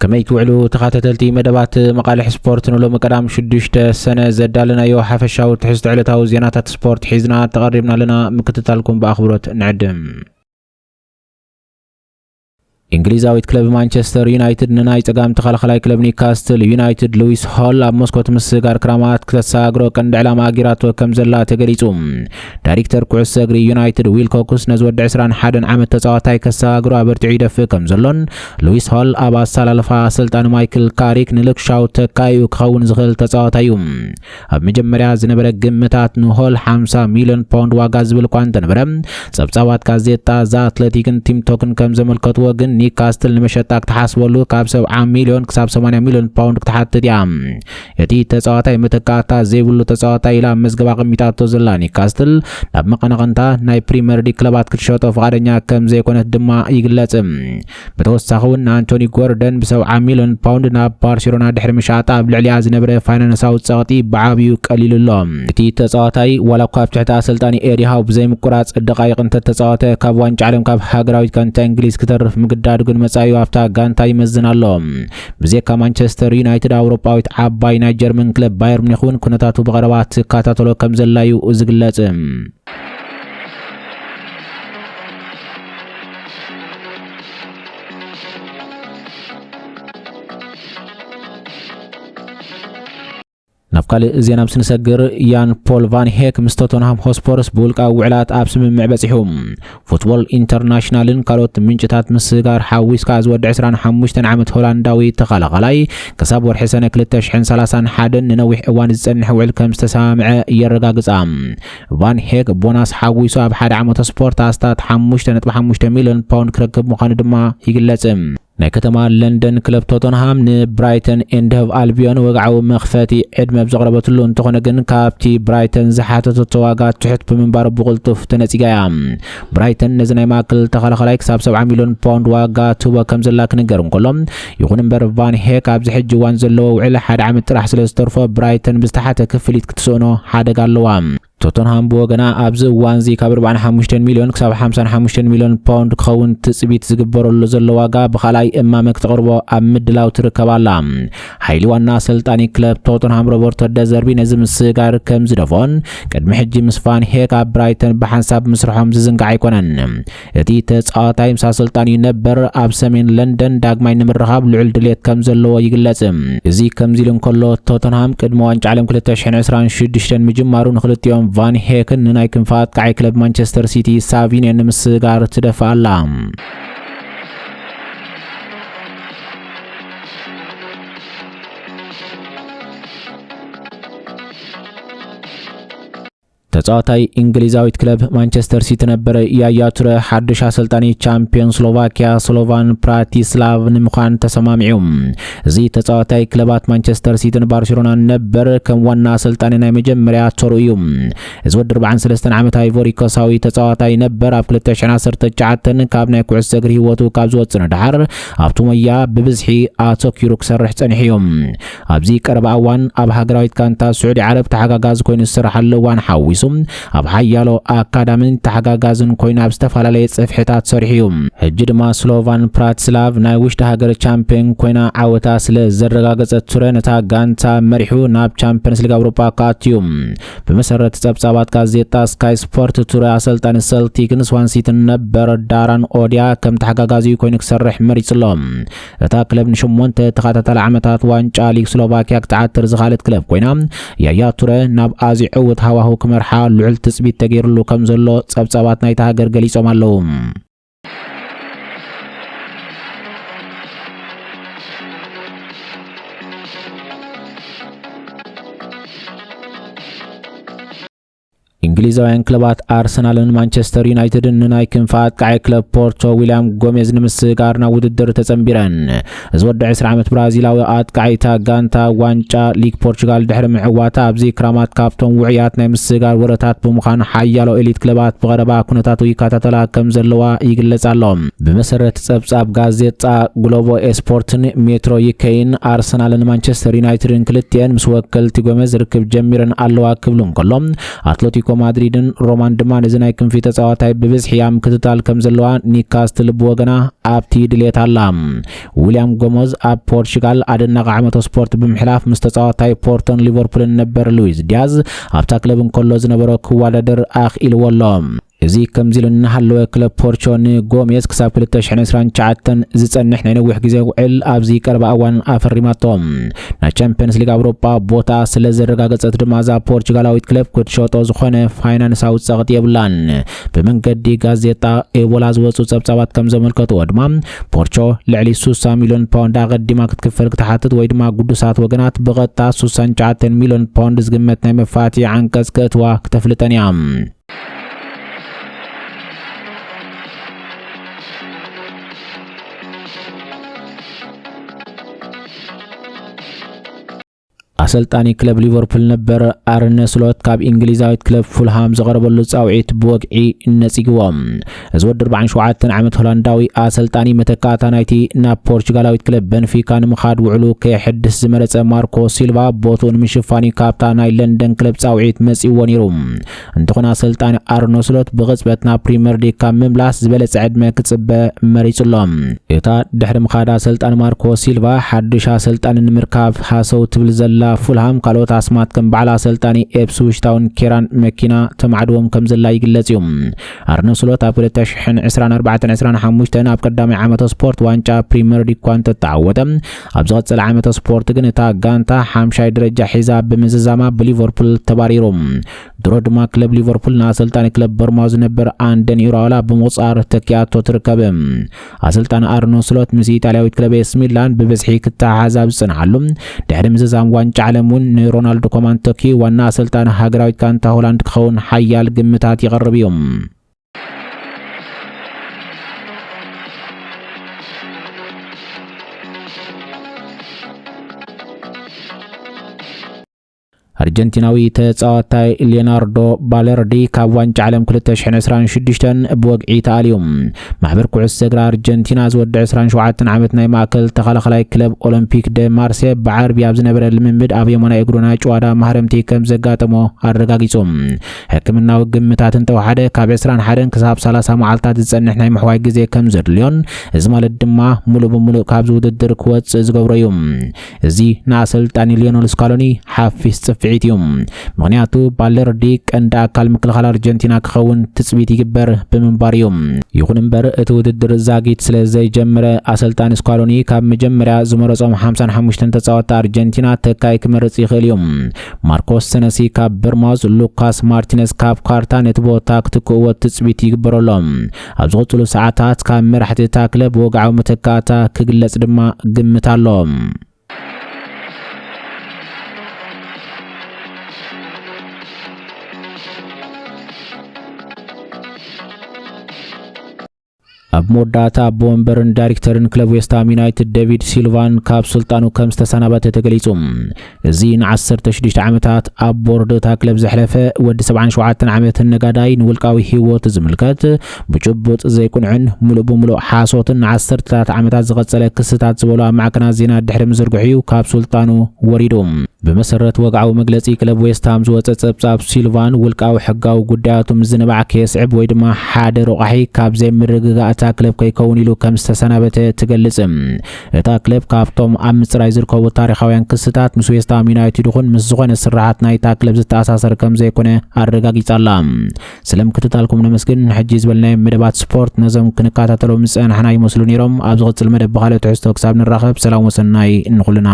ከመይ ትውዕሉ ተኸታተልቲ መደባት መቓልሕ ስፖርት? ንሎሚ ቀዳም ሽዱሽተ ሰነ ዘዳለናዮ ሓፈሻዊ ትሕዝቶ ዕለታዊ ዜናታት ስፖርት ሒዝና ተቐሪብና ኣለና። ምክትታልኩም ብኣኽብሮት ንዕድም። እንግሊዛዊት ክለብ ማንቸስተር ዩናይትድ ንናይ ጸጋም ተኸላኸላይ ክለብ ኒካስትል ዩናይትድ ሉዊስ ሆል ኣብ መስኮት ምስጋር ክራማት ክተሰጋግሮ ቀንዲ ዕላማ ኣጊራቶ ከም ዘላ ተገሊጹ። ዳይሬክተር ኩዕሶ እግሪ ዩናይትድ ዊል ኮክስ ነዚ ወዲ ዕስራን ሓደን ዓመት ተጻዋታይ ከሰጋግሮ ኣበርቲዑ ይደፍእ ከም ዘሎን ሉዊስ ሆል ኣብ ኣሰላልፋ ኣሰልጣኒ ማይክል ካሪክ ንሉክ ሻው ተካኢኡ ክኸውን ዝኽእል ተጻዋታይ እዩ። ኣብ መጀመርያ ዝነበረ ግምታት ንሆል ሓምሳ ሚልዮን ፓውንድ ዋጋ ዝብል እኳ እንተነበረ፣ ጸብጻባት ጋዜጣ ዘ ኣትለቲክን ቲም ቶክን ከም ዘመልከትዎ ግን ኒካስትል ንመሸጣ ክትሓስበሉ ካብ ሰብዓ ሚልዮን ክሳብ ሰማንያ ሚልዮን ፓውንድ ክትሓትት እያ። እቲ ተጻዋታይ መተካእታ ዘይብሉ ተጻዋታይ ኢላ ኣብ መዝገባ ኣቐሚጣቶ ዘላ ኒካስትል ናብ መቐናቕንታ ናይ ፕሪምየር ሊግ ክለባት ክትሸጦ ፍቓደኛ ከም ዘይኮነት ድማ ይግለጽ። ብተወሳኺ እውን ንኣንቶኒ ጎርደን ብሰብዓ ሚልዮን ፓውንድ ናብ ባርሴሎና ድሕሪ ምሻጣ ኣብ ልዕሊኣ ዝነበረ ፋይናንሳዊ ጸቕጢ ብዓብዩ ቀሊሉ ኣሎ። እቲ ተጻዋታይ ዋላ እኳ ኣብ ትሕቲ ኣሰልጣኒ ኤዲ ሃው ብዘይምቁራጽ ደቓይቕ እንተተጻወተ ካብ ዋንጫ ዓለም ካብ ሃገራዊት ጋንታ እንግሊዝ ክተርፍ ምግዳዱ ግን መጻኢኡ ኣብታ ጋንታ ይመዝን ኣሎ። ብዘይካ ማንቸስተር ዩናይትድ ኣውሮጳዊት ዓባይ ናይ ጀርመን ክለብ ባየር ሙኒክ እውን ኩነታቱ ብቐረባ ትከታተሎ ከም ዘላ እዩ ዝግለጽ። ናብ ካልእ ዜና ምስ ንሰግር፣ ያን ፖል ቫን ሄክ ምስ ቶተንሃም ሆስፖርስ ብውልቃዊ ውዕላት ኣብ ስምምዕ በጺሑ። ፉትቦል ኢንተርናሽናልን ካልኦት ምንጭታት ምስጋር ሓዊስካ፣ እዚ ወዲ ዕስራን ሓሙሽተን ዓመት ሆላንዳዊ ተኸላኸላይ ክሳብ ወርሒ ሰነ ክልተ ሽሕን ሰላሳን ሓደን ንነዊሕ እዋን ዝጸንሕ ውዕል ከም ዝተሰማምዐ የረጋግጻ። ቫን ሄክ ቦናስ ሓዊሱ ኣብ ሓደ ዓመት ስፖርት ኣስታት ሓሙሽተ ነጥቢ ሓሙሽተ ሚልዮን ፓውንድ ክረክብ ምዃኑ ድማ ይግለጽ። ናይ ከተማ ለንደን ክለብ ቶተንሃም ንብራይተን ኤንድ ሆቭ ኣልቢዮን ወግዓዊ መኽፈቲ ዕድመ ኣብ ዘቕረበትሉ እንተኾነ ግን ካብቲ ብራይተን ዝሓተተቶ ዋጋ ትሑት ብምንባሩ ብቕልጡፍ ተነጺጋ እያ። ብራይተን ነዚ ናይ ማእከል ተኸላኸላይ ክሳብ ሰብዓ ሚልዮን ፓውንድ ዋጋ ትህቦ ከም ዘላ ክንገር እንከሎ፣ ይኹን እምበር ቫን ሄክ ኣብዚ ሕጂ እዋን ዘለዎ ውዕል ሓደ ዓመት ጥራሕ ስለ ዝተርፎ ብራይተን ብዝተሓተ ክፍሊት ክትስእኖ ሓደጋ ኣለዋ። ቶተንሃም ብወገና ኣብዚ እዋንዚ ካብ ኣርባዓን ሓሙሽተን ሚልዮን ክሳብ ሓምሳን ሓሙሽተን ሚልዮን ፓውንድ ክኸውን ትጽቢት ዝግበረሉ ዘሎ ዋጋ ብኻልኣይ እማመ ክተቕርቦ ኣብ ምድላው ትርከብ ኣላ። ሓይሊ ዋና ኣሰልጣኒ ክለብ ቶተንሃም ሮበርቶ ደዘርቢ ነዚ ምስጋር ከም ዝደፍኦን ቅድሚ ሕጂ ምስ ቫን ሄክ ኣብ ብራይተን ብሓንሳብ ምስርሖም ዝዝንጋዕ ኣይኮነን። እቲ ተጻዋታይ ምስ ኣሰልጣኒኡ ነበር ኣብ ሰሜን ለንደን ዳግማይ ንምርኻብ ልዑል ድሌት ከም ዘለዎ ይግለጽ። እዚ ከምዚ ኢሉ እንከሎ፣ ቶተንሃም ቅድሚ ዋንጫ ዓለም ክልተ ሽሕን ዕስራን ሽዱሽተን ምጅማሩ ንክልቲኦም ቫን ሄክን ንናይ ክንፊ ኣጥቃዓይ ክለብ ማንቸስተር ሲቲ ሳቪንዮን ንምስጋር ትደፍእ ኣላ። ተጻዋታይ እንግሊዛዊት ክለብ ማንቸስተር ሲቲ ነበር ያያ ቱረ ሓድሽ ኣሰልጣኒ ቻምፒዮን ስሎቫኪያ ስሎቫን ፕራቲስላቭ ንምዃን ተሰማሚዑ። እዚ ተጻዋታይ ክለባት ማንቸስተር ሲቲን ባርሴሎናን ነበር ከም ዋና ኣሰልጣኒ ናይ መጀመርያ ተርኡ እዩ። እዚ ወዲ ኣርባዓን ሰለስተን ዓመት ኣይቮሪ ኮሳዊ ተጻዋታይ ነበር ኣብ ክልተ ሽሕን ዓሰርተ ትሽዓተን ካብ ናይ ኩዕሶ እግሪ ህይወቱ ካብ ዝወጽእ ንደሓር ኣብቲ ሞያ ብብዝሒ ኣተኪሩ ክሰርሕ ጸኒሑ እዩ። ኣብዚ ቀረባ እዋን ኣብ ሃገራዊት ጋንታ ስዑዲ ዓረብ ተሓጋጋዚ ኮይኑ ዝሰርሓሉ እዋን ሓዊሱ ኣብ ሓያሎ ኣካዳሚን ተሓጋጋዝን ኮይኑ ኣብ ዝተፈላለየ ጽፍሕታት ሰሪሑ እዩ። ሕጂ ድማ ስሎቫን ፕራትስላቭ ናይ ውሽጢ ሃገር ቻምፒዮን ኮይና ዓወታ ስለ ዘረጋገጸት ቱረ ነታ ጋንታ መሪሑ ናብ ቻምፒዮንስ ሊግ ኣውሮጳ ክኣቱ እዩ። ብመሰረት ጸብጻባት ጋዜጣ ስካይ ስፖርት ቱረ ኣሰልጣኒ ሰልቲክን ስዋንሲትን ነበር ዳራን ኦድያ ከም ተሓጋጋዚ ኮይኑ ክሰርሕ መሪጹ ኣሎ። እታ ክለብ ንሸሞንተ ተኸታታሊ ዓመታት ዋንጫ ሊግ ስሎቫኪያ ክትዓትር ዝኻለት ክለብ ኮይና፣ ያያ ቱረ ናብ ኣዝዩ ዕዉት ሃዋህው ክመርሓ ልዑል ትጽቢት ተገይሩሉ ከም ዘሎ ጸብጻባት ናይታ ሃገር ገሊጾም ኣለዉ። እንግሊዛውያን ክለባት ኣርሰናልን ማንቸስተር ዩናይትድን ንናይ ክንፊ ኣጥቃዒ ክለብ ፖርቶ ዊልያም ጎሜዝ ንምስግጋር ናብ ውድድር ተጸንቢረን። እዚ ወዲ ዕስራ ዓመት ብራዚላዊ ኣጥቃዒ እታ ጋንታ ዋንጫ ሊግ ፖርቹጋል ድሕሪ ምዕዋታ ኣብዚ ክራማት ካብቶም ውዑያት ናይ ምስግጋር ወረታት ብምዃን ሓያሎ ኤሊት ክለባት ብቐረባ ኩነታቱ ይከታተላ ከም ዘለዋ ይግለጽ ኣሎ። ብመሰረት ጸብጻብ ጋዜጣ ግሎቦ ኤስፖርትን ሜትሮ ዩኬይን ኣርሰናልን ማንቸስተር ዩናይትድን ክልቲኤን ምስ ወከልቲ ጎሜዝ ርክብ ጀሚረን ኣለዋ ክብሉ እንከሎ፣ ኣትለቲኮ ማድሪድን ሮማን ድማ ነዚ ናይ ክንፊ ተጻዋታይ ብብዝሒ ኣብ ምክትታል ከም ዘለዋ ኒካስትል ብወገና ኣብቲ ድሌት ኣላ። ዊልያም ጎሞዝ ኣብ ፖርቹጋል ኣደናቂ ዓመተ ስፖርት ብምሕላፍ ምስ ተጻዋታይ ፖርቶን ሊቨርፑልን ነበር ሉዊስ ዲያዝ ኣብታ ክለብ እንከሎ ዝነበሮ ክወዳደር ኣኽኢልዎ ኣሎ። እዚ ከምዚ ኢሉ እናሃለወ ክለብ ፖርቾ ንጎሜዝ ክሳብ ክልተ ሽሕን ዕስራን ትሽዓተን ዝጸንሕ ናይ ነዊሕ ግዜ ውዕል ኣብዚ ቀረባ እዋን ኣፈሪማቶ። ናይ ቻምፒየንስ ሊግ ኣውሮጳ ቦታ ስለ ዘረጋገጸት ድማ እዛ ፖርቹጋላዊት ክለብ ክትሸጦ ዝኾነ ፋይናንሳዊ ጸቕጢ የብላን። ብመንገዲ ጋዜጣ ኤቦላ ዝወጹ ጸብጻባት ከም ዘመልከትዎ ድማ ፖርቾ ልዕሊ ሱሳ ሚልዮን ፓውንድ ኣቐዲማ ክትክፈል ክትሓትት ወይ ድማ ግዱሳት ወገናት ብቐጥታ ሱሳን ትሽዓተን ሚልዮን ፓውንድ ዝግመት ናይ መፋትሒ ዓንቀጽ ክእትዋ ክተፍልጠን እያ። ኣሰልጣኒ ክለብ ሊቨርፑል ነበር ኣርነ ስሎት ካብ እንግሊዛዊት ክለብ ፉልሃም ዝቐረበሉ ጻውዒት ብወግዒ ነጺግዎ። እዚ ወዲ ኣርባዓን ሸውዓተን ዓመት ሆላንዳዊ ኣሰልጣኒ መተካእታ ናይቲ ናብ ፖርቹጋላዊት ክለብ በንፊካ ንምኻድ ውዕሉ ከየሕድስ ዝመረጸ ማርኮ ሲልቫ ቦትኡ ንምሽፋን እዩ ካብታ ናይ ለንደን ክለብ ጻውዒት መጺእዎ ነይሩ። እንተኾነ ኣሰልጣኒ ኣርነ ስሎት ብቕጽበት ናብ ፕሪምየር ሊግ ካብ ምምላስ ዝበለጸ ዕድመ ክጽበ መሪጹ ኣሎ። እታ ድሕሪ ምኻድ ኣሰልጣኒ ማርኮ ሲልቫ ሓድሽ ኣሰልጣኒ ንምርካብ ሃሰው ትብል ዘላ ፉልሃም ካልኦት ኣስማት ከም በዓል ኣሰልጣኒ ኤፕስዊች ታውን ኬራን መኪና ተማዕድዎም ከም ዘላ ይግለጽ እዩ። ኣርነ ስሎት ኣብ ክልተ ሽሕን ዕስራን ኣርባዕተን ዕስራን ሓሙሽተን ኣብ ቀዳማይ ዓመተ ስፖርት ዋንጫ ፕሪምየር ሊግ እኳ እንተተዓወተ፣ ኣብ ዝቐጸለ ዓመተ ስፖርት ግን እታ ጋንታ ሓምሻይ ደረጃ ሒዛ ብምዝዛማ ብሊቨርፑል ተባሪሩ። ድሮ ድማ ክለብ ሊቨርፑል ንኣሰልጣኒ ክለብ በርማውዝ ነበር ኣንደን ኢራኦላ ብምቑጻር ተኪኣቶ ትርከብ። ኣሰልጣኒ ኣርኖ ስሎት ምስ ኢጣልያዊት ክለብ ኤስ ሚላን ብብዝሒ ክተሓሓዝ ኣብ ዝጸንሓሉ፣ ድሕሪ ምዝዛም ዋንጫ ዓለም እውን ንሮናልዶ ኮማን ተኪኡ ዋና ኣሰልጣኒ ሃገራዊት ጋንታ ሆላንድ ክኸውን ሓያል ግምታት ይቐርብ እዩ። ኣርጀንቲናዊ ተጻዋታይ ሊዮናርዶ ባለርዲ ካብ ዋንጫ ዓለም ክልተ ሽሕን ዕስራን ሽዱሽተን ብወግዒ ተኣልዩ። ማሕበር ኩዕሶ እግሪ ኣርጀንቲና ዝወዲ ዕስራን ሸውዓተን ዓመት ናይ ማእከል ተኸላኸላይ ክለብ ኦሎምፒክ ደ ማርሴ ብዓርቢ ኣብ ዝነበረ ልምምድ ኣብ የማናይ እግሩ ናይ ጭዋዳ ማህረምቲ ከም ዘጋጠሞ ኣረጋጊጹ። ሕክምናዊ ግምታት እንተወሓደ ካብ ዕስራን ሓደን ክሳብ ሰላሳ መዓልታት ዝጸንሕ ናይ ምሕዋይ ግዜ ከም ዘድልዮን እዚ ማለት ድማ ሙሉእ ብሙሉእ ካብዚ ውድድር ክወጽእ ዝገብሮ እዩ። እዚ ንኣሰልጣኒ ሊዮነል ስካሎኒ ሓፊስ ጽፍዒት እዩ። ምኽንያቱ ባለርዲ ቀንዲ ኣካል ምክልኻል ኣርጀንቲና ክኸውን ትጽቢት ይግበር ብምንባር እዩ። ይኹን እምበር እቲ ውድድር ዛጊት ስለ ዘይጀመረ ኣሰልጣኒ ስካሎኒ ካብ መጀመርያ ዝመረጾም ሓምሳን ሓሙሽተን ተጻወትቲ ኣርጀንቲና ተካይ ክመርጽ ይኽእል እዩ። ማርኮስ ሰነሲ ካብ በርማውዝ፣ ሉካስ ማርቲነዝ ካብ ካርታ ነቲ ቦታ ክትክእዎ ትጽቢት ይግበረሎም። ኣብ ዝቕጽሉ ሰዓታት ካብ መራሕቲ እታ ክለብ ወግዓዊ መተካእታ ክግለጽ ድማ ግምት ኣሎ። ኣብ መወዳእታ ኣቦ ወንበርን ዳይሬክተርን ክለብ ዌስትሃም ዩናይትድ ዴቪድ ሲልቫን ካብ ስልጣኑ ከም ዝተሰናበተ ተገሊጹ። እዚ ንዓሰርተ ሽዱሽተ ዓመታት ኣብ ቦርድ እታ ክለብ ዘሕለፈ ወዲ ሰብዓን ሸውዓተን ዓመት ነጋዳይ ንውልቃዊ ህይወቱ ዝምልከት ብጭቡጥ ዘይቁንዕን ምሉእ ብምሉእ ሓሶትን ንዓሰርተታት ዓመታት ዝቐጸለ ክስታት ዝበሉ ኣብ ማዕከናት ዜና ድሕሪ ምዝርግሑ እዩ ካብ ስልጣኑ ወሪዱ። ብመሰረት ወግዓዊ መግለጺ ክለብ ዌስትሃም ዝወጸ ጸብጻብ፣ ሲልቫን ውልቃዊ ሕጋዊ ጉዳያቱ ምዝንባዕ ከየስዕብ ወይ ድማ ሓደ ረቋሒ ካብ ዘይምርግጋእ እታ ክለብ ከይከውን ኢሉ ከም ዝተሰናበተ ትገልጽ። እታ ክለብ ካብቶም ኣብ ምጽራይ ዝርከቡ ታሪኻውያን ክስታት ምስ ዌስትሃም ዩናይትድ ይኹን ምስ ዝኾነ ስርሓት ናይታ ክለብ ዝተኣሳሰር ከም ዘይኮነ ኣረጋጊጻ ኣላ። ስለ ምክትታልኩም ነመስግን። ንሕጂ ዝበልናዮም መደባት ስፖርት ነዞም ክንከታተሎም ዝጸናሕና ይመስሉ ነይሮም። ኣብ ዝቕጽል መደብ ብኻልእ ትሕዝቶ ክሳብ ንራኸብ ሰላም ወሰናይ ንኹልና።